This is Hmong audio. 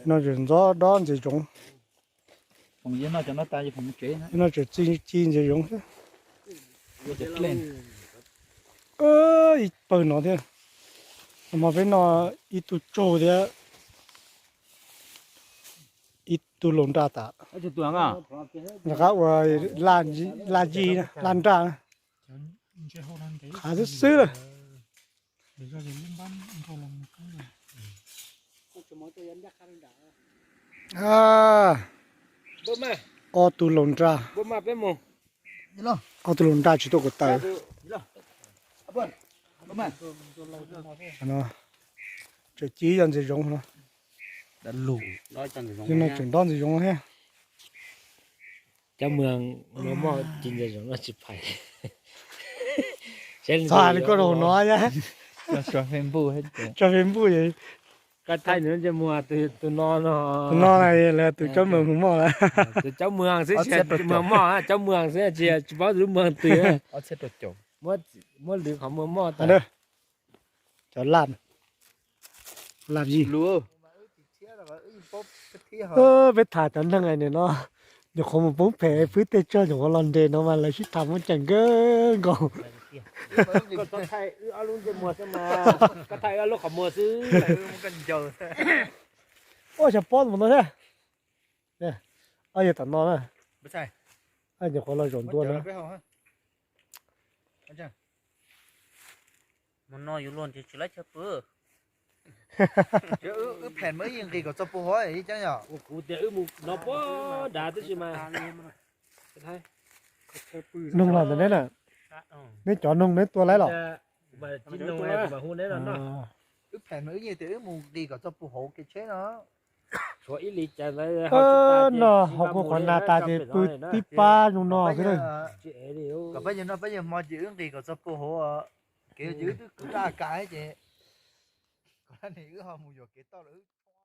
No tseem ntxob dob ntses zoov. No tseem ci ntses zoov thiab. Ib pawg no thiab. Mas peb noj ib tug tsaug thiab ib tug laus nra tas. Rov qab ua laj yij, laj nraj na. Qhav xwb xwb lawm. Ob tug laus nra, ob tug laus nra tsis tuaj kuv taws. Tseem ci ib co ntses zoov no. Tseem dob ntses zoov thiab. Cov mws no moj ci ntses zoov no tsis phais. Txog li koj rau no, tso Facebook, koj thaij nws ntsej muag tus no no. Tus no lawv tus cov mws mus moj lawm. Tus cov mws xwb, mws moj cov mws xwb, tsis paub tus mws twg. Muab lwv qhov muag moj tas. Cov laj, laj yij. Peb tham cov neeg no, nyuam qhuav mus poob phem pwb tej tsog nyuam qhuav los nres no mas lawv sib tham muab ceem kawg nkaus. Ua xyov pob mus no thiab. Yog tom no na. Nyuam qhuav los zaum ntua na. Mus no yus luag nrhiav tsis laib chaw pw. Wb phem mas wb yeej nqis kom txog puag hauv ib ceeb yom. Kuv tias wb mus no puag nrad tib si mas. Noog los ntawm neb na. Neb cov noog neb tua laib los? Wb phem mas wb yeej tias wb mus nqis kom txog puag hauv kev tsheb no. No hauv kuv qhov nas tas ces pw tib pab zoo no xwb. Kom pab yawg noj pab yawg hmo ces wb nqis kom txog puag hauv. Kev ces wb twb kwv raj kav ces kom wb ho mus yuam kev toj lawm.